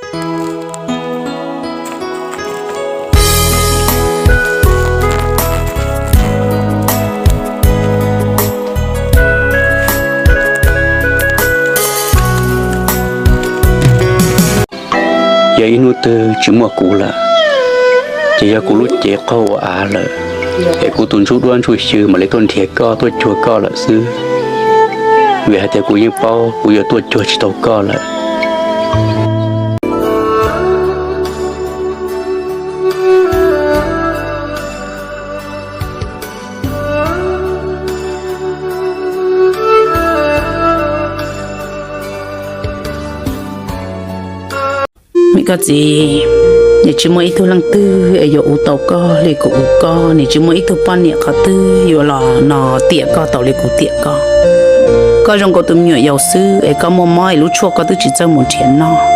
Yog ib hnub twg tsis muaj kuv lawm, ces yog kuv lub cev qaug ua av lawm, es kuv tus ntsuj duab ntsuj xyw mam li tuaj nrhiav koj tuaj cuag koj lawm xwb. Vim hais tias kuv yeej paub kuv yuav tuaj cuag tsis tau koj lawm. Koj txiv, nws tsis muaj ib tug leej twg es yuav ua tau koj li kuv ua koj, nws tsis muaj ib tug poj niam qhov twg yuav los no tiam koj tau li kuv tiam koj. Koj zoo nkaus tus me nyuam yaus xwb es koj muaj mob es lub tshuaj koj twb tsis txawj mus nrhiav noj.